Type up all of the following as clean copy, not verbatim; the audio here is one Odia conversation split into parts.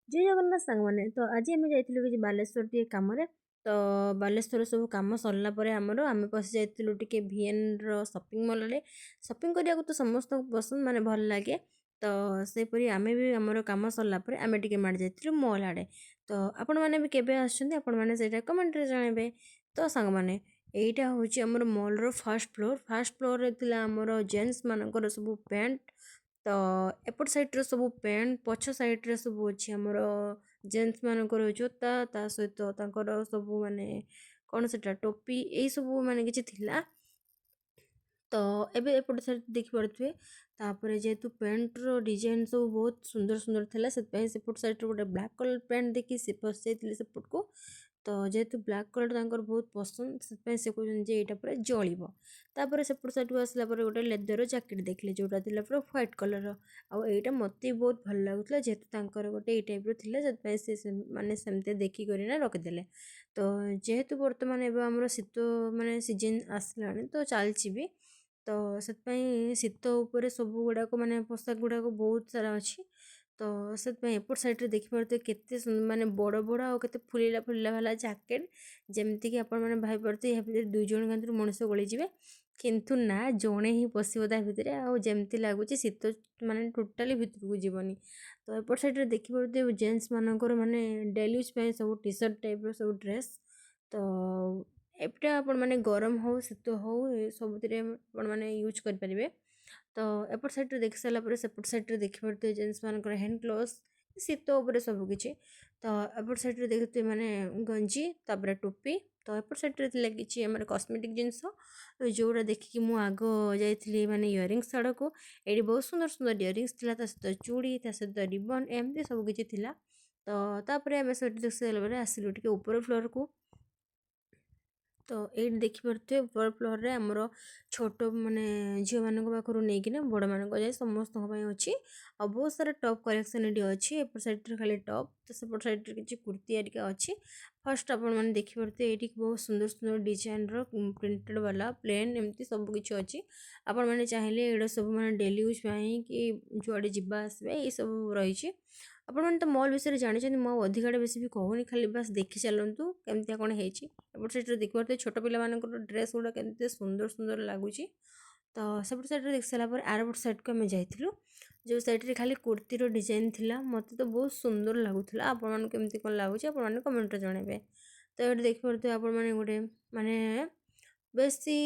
ଜୟ ଜଗନ୍ନାଥ ସାଙ୍ଗମାନେ। ତ ଆଜି ଆମେ ଯାଇଥିଲୁ କିଛି ବାଲେଶ୍ୱର ଟିକେ କାମରେ। ତ ବାଲେଶ୍ୱର ସବୁ କାମ ସରିଲା ପରେ ଆମେ ପଶି ଯାଇଥିଲୁ ଟିକେ ଭିଏନ୍ର ସପିଂ ମଲ୍ରେ। ସପିଂ କରିବାକୁ ତ ସମସ୍ତଙ୍କୁ ପସନ୍ଦ, ମାନେ ଭଲ ଲାଗେ। ତ ସେହିପରି ଆମେ ବି ଆମର କାମ ସରିଲା ପରେ ଆମେ ଟିକେ ମାଡ଼ି ଯାଇଥିଲୁ ମଲ୍ ଆଡ଼େ। ତ ଆପଣମାନେ ବି କେବେ ଆସୁଛନ୍ତି, ଆପଣମାନେ ସେଇଟା କମେଣ୍ଟରେ ଜଣାଇବେ। ତ ସାଙ୍ଗମାନେ, ଏଇଟା ହେଉଛି ଆମର ମଲ୍ର ଫାର୍ଷ୍ଟ ଫ୍ଲୋର୍। ଫାର୍ଷ୍ଟ ଫ୍ଲୋର୍ରେ ଥିଲା ଆମର ଜେଣ୍ଟସ୍ ମାନଙ୍କର ସବୁ ପ୍ୟାଣ୍ଟ। ତ ଏପଟ ସାଇଡ଼୍ରେ ସବୁ ପ୍ୟାଣ୍ଟ, ପଛ ସାଇଡ଼୍ରେ ସବୁ ଅଛି ଆମର ଜେଣ୍ଟସ୍ ମାନଙ୍କର ଜୋତା, ତା ସହିତ ତାଙ୍କର ସବୁ ମାନେ କ'ଣ ସେଟା ଟୋପି, ଏଇସବୁ ମାନେ କିଛି ଥିଲା। ତ ଏବେ ଏପଟ ସାଇଡ଼୍ ଦେଖିପାରୁଥିବେ। ତାପରେ ଯେହେତୁ ପ୍ୟାଣ୍ଟର ଡିଜାଇନ୍ ସବୁ ବହୁତ ସୁନ୍ଦର ସୁନ୍ଦର ଥିଲା, ସେଥିପାଇଁ ସେପଟ ସାଇଡ଼୍ରେ ଗୋଟେ ବ୍ଲାକ୍ କଲର୍ ପ୍ୟାଣ୍ଟ ଦେଖି ସେ ପଶିଯାଇଥିଲେ ସେପଟକୁ। ତ ଯେହେତୁ ବ୍ଲାକ୍ କଲର୍ ତାଙ୍କର ବହୁତ ପସନ୍ଦ, ସେଥିପାଇଁ ସେ କହୁଛନ୍ତି ଯେ ଏଇଟା ପୁରା ଜଳିବ। ତାପରେ ସେପଟ ସାଇଡ଼୍କୁ ଆସିଲା ପରେ ଗୋଟେ ଲେଦର ଜ୍ୟାକେଟ୍ ଦେଖିଲେ, ଯେଉଁଟା ଥିଲା ପୁରା ହ୍ୱାଇଟ୍ କଲର୍ର। ଆଉ ଏଇଟା ମୋତେ ବି ବହୁତ ଭଲ ଲାଗୁଥିଲା। ଯେହେତୁ ତାଙ୍କର ଗୋଟେ ଏଇ ଟାଇପ୍ର ଥିଲା, ସେଥିପାଇଁ ସେ ମାନେ ସେମିତି ଦେଖିକରିନା ରଖିଦେଲେ। ତ ଯେହେତୁ ବର୍ତ୍ତମାନ ଏବେ ଆମର ଶୀତ ମାନେ ସିଜନ୍ ଆସିଲାଣି, ତ ଚାଲିଛି ବି, ତ ସେଥିପାଇଁ ଶୀତ ଉପରେ ସବୁ ଗୁଡ଼ାକ ମାନେ ପୋଷାକ ଗୁଡ଼ାକ ବହୁତ ସାରା ଅଛି। ତ ସେଥିପାଇଁ ଏପଟ ସାଇଡ଼୍ରେ ଦେଖିପାରୁଥିବେ କେତେ ମାନେ ବଡ଼ ବଡ଼ ଆଉ କେତେ ଫୁଲିଲା ଫୁଲିଲା ବାଲା ଜ୍ୟାକେଟ୍, ଯେମିତିକି ଆପଣମାନେ ଭାବିପାରୁଥିବେ ଏହା ଭିତରେ ଦୁଇ ଜଣ ଭିତରୁ ମଣିଷ ଗଳିଯିବେ। କିନ୍ତୁ ନା, ଜଣେ ହିଁ ପଶିବ ତା ଭିତରେ। ଆଉ ଯେମିତି ଲାଗୁଛି ଶୀତ ମାନେ ଟୋଟାଲି ଭିତରକୁ ଯିବନି। ତ ଏପଟ ସାଇଡ଼୍ରେ ଦେଖିପାରୁଥିବେ ଜେଣ୍ଟସ୍ ମାନଙ୍କର ମାନେ ଡେଲି ୟୁଜ୍ ପାଇଁ ସବୁ ଟି ସାର୍ଟ ଟାଇପ୍ର ସବୁ ଡ୍ରେସ୍। ତ ଏଇଟା ଆପଣମାନେ ଗରମ ହଉ, ଶୀତ ହଉ, ସବୁଥିରେ ଆପଣମାନେ ୟୁଜ୍ କରିପାରିବେ। ତ ଏପଟ ସାଇଡ଼୍ରେ ଦେଖି ସାରିଲା ପରେ ସେପଟ ସାଇଡ଼୍ରେ ଦେଖିପାରୁଥିବେ ଜେଣ୍ଟସ୍ ମାନଙ୍କର ହ୍ୟାଣ୍ଡ ଗ୍ଲୋଭ୍ସ, ଶୀତ ଉପରେ ସବୁକିଛି। ତ ଏପଟ ସାଇଡ଼୍ରେ ଦେଖୁଥିବେ ମାନେ ଗଞ୍ଜି, ତାପରେ ଟୋପି। ତ ଏପଟ ସାଇଡ଼୍ରେ ଥିଲା କିଛି ଆମର କସ୍ମେଟିକ୍ ଜିନିଷ, ଯେଉଁଟା ଦେଖିକି ମୁଁ ଆଗ ଯାଇଥିଲି ମାନେ ଇୟରିଙ୍ଗସ୍ ଆଡ଼କୁ। ଏଇଠି ବହୁତ ସୁନ୍ଦର ସୁନ୍ଦର ଇୟରିଙ୍ଗସ୍ ଥିଲା, ତା ସହିତ ଚୁଡ଼ି, ତା ସହିତ ରିବନ୍, ଏମିତି ସବୁ କିଛି ଥିଲା। ତ ତାପରେ ଆମେ ସେଠି ଦେଖି ସାରିଲା ପରେ ଆସିଲୁ ଟିକେ ଉପର ଫ୍ଲୋର୍କୁ। ତ ଏଇଠି ଦେଖିପାରୁଥିବେ ଉପର ଫ୍ଲୋର୍ରେ ଆମର ଛୋଟ ମାନେ ଝିଅମାନଙ୍କ ପାଖରୁ ନେଇକିନା ବଡ଼ମାନଙ୍କ ଯାଏ ସମସ୍ତଙ୍କ ପାଇଁ ଅଛି। ଆଉ ବହୁତ ସାରା ଟପ୍ କଲେକ୍ସନ୍ ଏଠି ଅଛି। ଏପଟ ସାଇଡ଼୍ରେ ଖାଲି ଟପ୍, ତ ସେପଟ ସାଇଡ଼୍ରେ କିଛି କୁର୍ତ୍ତୀ ହେରିକା ଅଛି। ଫାର୍ଷ୍ଟ ଆପଣମାନେ ଦେଖିପାରୁଥିବେ ଏଇଠି ବହୁତ ସୁନ୍ଦର ସୁନ୍ଦର ଡିଜାଇନର ପ୍ରିଣ୍ଟେଡ଼ ବାଲା, ପ୍ଲେନ୍, ଏମିତି ସବୁ କିଛି ଅଛି। ଆପଣମାନେ ଚାହିଁଲେ ଏଇଟା ସବୁ ମାନେ ଡେଲି ୟୁଜ୍ ପାଇଁ କି ଯୁଆଡ଼େ ଯିବା ଆସିବା ଏଇସବୁ ରହିଛି। ଆପଣମାନେ ତ ମଲ୍ ବିଷୟରେ ଜାଣିଛନ୍ତି, ମୁଁ ଆଉ ଅଧିକାଟା ବେଶୀ ବି କହୁନି, ଖାଲି ବାସ୍ ଦେଖି ଚାଲନ୍ତୁ କେମିତିଆ କ'ଣ ହେଇଛି। ଏପଟ ସାଇଡ଼୍ରେ ଦେଖିପାରୁଥିବେ ଛୋଟ ପିଲାମାନଙ୍କର ଡ୍ରେସ୍ ଗୁଡ଼ା କେମିତି ସୁନ୍ଦର ସୁନ୍ଦର ଲାଗୁଛି। ତ ସେପଟ ସାଇଡ଼୍ରେ ଦେଖି ସାରିଲା ପରେ ଆରପଟ ସାଇଡ଼୍କୁ ଆମେ ଯାଇଥିଲୁ, ଯେଉଁ ସାଇଡ଼୍ରେ ଖାଲି କୁର୍ତ୍ତୀର ଡିଜାଇନ୍ ଥିଲା। ମୋତେ ତ ବହୁତ ସୁନ୍ଦର ଲାଗୁଥିଲା। ଆପଣମାନଙ୍କୁ କେମିତି କ'ଣ ଲାଗୁଛି, ଆପଣମାନେ କମେଣ୍ଟରେ ଜଣାଇବେ। ତ ଏଠି ଦେଖିପାରୁଥିବେ ଆପଣମାନେ ଗୋଟେ ମାନେ ବେଶୀ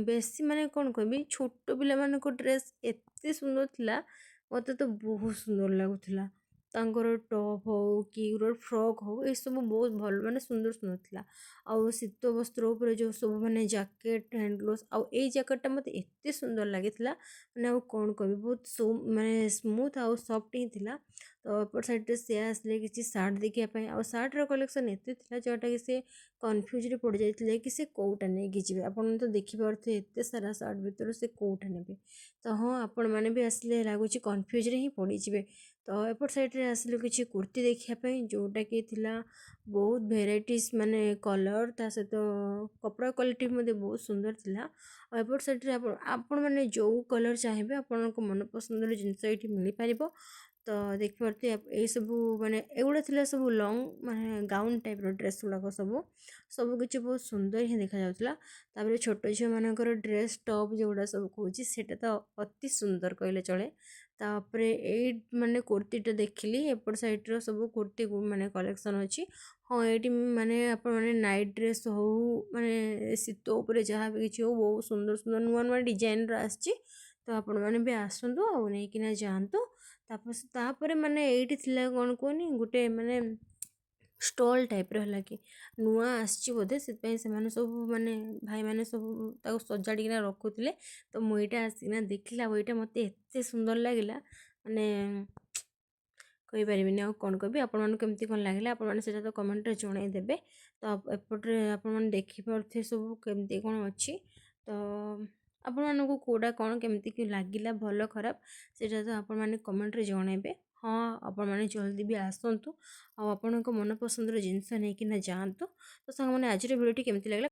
ବେଶୀ ମାନେ କ'ଣ କହିବି, ଛୋଟ ପିଲାମାନଙ୍କ ଡ୍ରେସ୍ ଏତେ ସୁନ୍ଦର ଥିଲା, ମୋତେ ତ ବହୁତ ସୁନ୍ଦର ଲାଗୁଥିଲା। ତାଙ୍କର ଟପ୍ ହଉ କି ଗୋଟେ ଫ୍ରକ୍ ହଉ, ଏସବୁ ବହୁତ ଭଲ ମାନେ ସୁନ୍ଦର ସୁନ୍ଦର ଥିଲା। ଆଉ ଶୀତ ବସ୍ତ୍ର ଉପରେ ଯେଉଁ ସବୁ ମାନେ ଜ୍ୟାକେଟ୍, ହ୍ୟାଣ୍ଡ ଗ୍ଲୋଭ୍ସ, ଆଉ ଏଇ ଜ୍ୟାକେଟ୍ଟା ମୋତେ ଏତେ ସୁନ୍ଦର ଲାଗିଥିଲା, ମାନେ ଆଉ କ'ଣ କହିବି, ବହୁତ ମାନେ ସ୍ମୁଥ୍ ଆଉ ସଫ୍ଟ ହିଁ ଥିଲା। ତ ଏପଟ ସାଇଡ଼୍ରେ ସେ ଆସିଲେ କିଛି ସାର୍ଟ ଦେଖିବା ପାଇଁ। ଆଉ ସାର୍ଟର କଲେକ୍ସନ୍ ଏତେ ଥିଲା, ଯେଉଁଟାକି ସେ କନଫ୍ୟୁଜ୍ରେ ପଡ଼ିଯାଇଥିଲେ କି ସେ କେଉଁଟା ନେଇକି ଯିବେ। ଆପଣ ତ ଦେଖିପାରୁଥିବେ ଏତେ ସାରା ସାର୍ଟ ଭିତରୁ ସେ କେଉଁଟା ନେବେ। ତ ହଁ, ଆପଣମାନେ ବି ଆସିଲେ ଲାଗୁଛି କନଫ୍ୟୁଜ୍ରେ ହିଁ ପଡ଼ିଯିବେ। ତ ଏପଟ ସାଇଡ଼୍ରେ ଆସିଲୁ କିଛି କୁର୍ତ୍ତୀ ଦେଖିବା ପାଇଁ, ଯେଉଁଟାକି ଥିଲା ବହୁତ ଭେରାଇଟିସ୍ ମାନେ କଲର୍, ତା ସହିତ କପଡ଼ା କ୍ୱାଲିଟି ମଧ୍ୟ ବହୁତ ସୁନ୍ଦର ଥିଲା। ଆଉ ଏପଟ ସାଇଡ଼୍ରେ ଆପଣମାନେ ଯେଉଁ କଲର୍ ଚାହିଁବେ, ଆପଣଙ୍କ ମନପସନ୍ଦର ଜିନିଷ ଏଇଠି ମିଳିପାରିବ। ତ ଦେଖିପାରୁଥିବେ ଏଇସବୁ ମାନେ ଏଗୁଡ଼ା ଥିଲା ସବୁ ଲଙ୍ଗ୍ ମାନେ ଗାଉନ୍ ଟାଇପ୍ର ଡ୍ରେସ୍ ଗୁଡ଼ାକ। ସବୁ ସବୁକିଛି ବହୁତ ସୁନ୍ଦର ହିଁ ଦେଖାଯାଉଥିଲା। ତାପରେ ଛୋଟ ଝିଅମାନଙ୍କର ଡ୍ରେସ୍ ଟପ୍ ଯେଉଁଗୁଡ଼ା ସବୁ କହୁଛି, ସେଇଟା ତ ଅତି ସୁନ୍ଦର କହିଲେ ଚଳେ। ତାପରେ ଏଇ ମାନେ କୁର୍ତ୍ତୀଟା ଦେଖିଲି, ଏପଟ ସାଇଡ଼୍ର ସବୁ କୁର୍ତ୍ତୀ ମାନେ କଲେକ୍ସନ୍ ଅଛି। ହଁ, ଏଇଠି ମାନେ ଆପଣମାନେ ନାଇଟ୍ ଡ୍ରେସ୍ ହଉ, ମାନେ ଶୀତ ଉପରେ ଯାହା ବି କିଛି ହଉ, ବହୁତ ସୁନ୍ଦର ସୁନ୍ଦର ନୂଆ ନୂଆ ଡିଜାଇନର ଆସିଛି। ତ ଆପଣମାନେ ବି ଆସନ୍ତୁ ଆଉ ନେଇକିନା ଯାଆନ୍ତୁ। ତାପରେ ମାନେ ଏଇଠି ଥିଲା କ'ଣ କୁହନି, ଗୋଟେ ମାନେ ଷ୍ଟଲ୍ ଟାଇପ୍ର ହେଲା କି ନୂଆ ଆସିଛି ବୋଧେ, ସେଥିପାଇଁ ସେମାନେ ସବୁ ମାନେ ଭାଇମାନେ ସବୁ ତାକୁ ସଜାଡ଼ିକିନା ରଖୁଥିଲେ। ତ ମୁଁ ଏଇଟା ଆସିକିନା ଦେଖିଲି ଆଉ ଏଇଟା ମୋତେ ଏତେ ସୁନ୍ଦର ଲାଗିଲା, ମାନେ କହିପାରିବିନି ଆଉ କ'ଣ କହିବି। ଆପଣମାନଙ୍କୁ କେମିତି କ'ଣ ଲାଗିଲା, ଆପଣମାନେ ସେଇଟା ତ କମେଣ୍ଟରେ ଜଣାଇଦେବେ। ତ ଏପଟରେ ଆପଣମାନେ ଦେଖିପାରୁଥିବେ ସବୁ କେମିତି କ'ଣ ଅଛି। ତ ଆପଣମାନଙ୍କୁ କେଉଁଟା କ'ଣ କେମିତି କି ଲାଗିଲା, ଭଲ ଖରାପ, ସେଇଟା ତ ଆପଣମାନେ କମେଣ୍ଟରେ ଜଣାଇବେ। ହଁ, ଆପଣମାନେ ଜଲ୍ଦି ବି ଆସନ୍ତୁ ଆଉ ଆପଣଙ୍କ ମନପସନ୍ଦର ଜିନିଷ ନେଇକିନା ଯାଆନ୍ତୁ। ତ ସାଙ୍ଗମାନେ, ଆଜିର ଭିଡ଼ିଓଟି କେମିତି ଲାଗିଲା?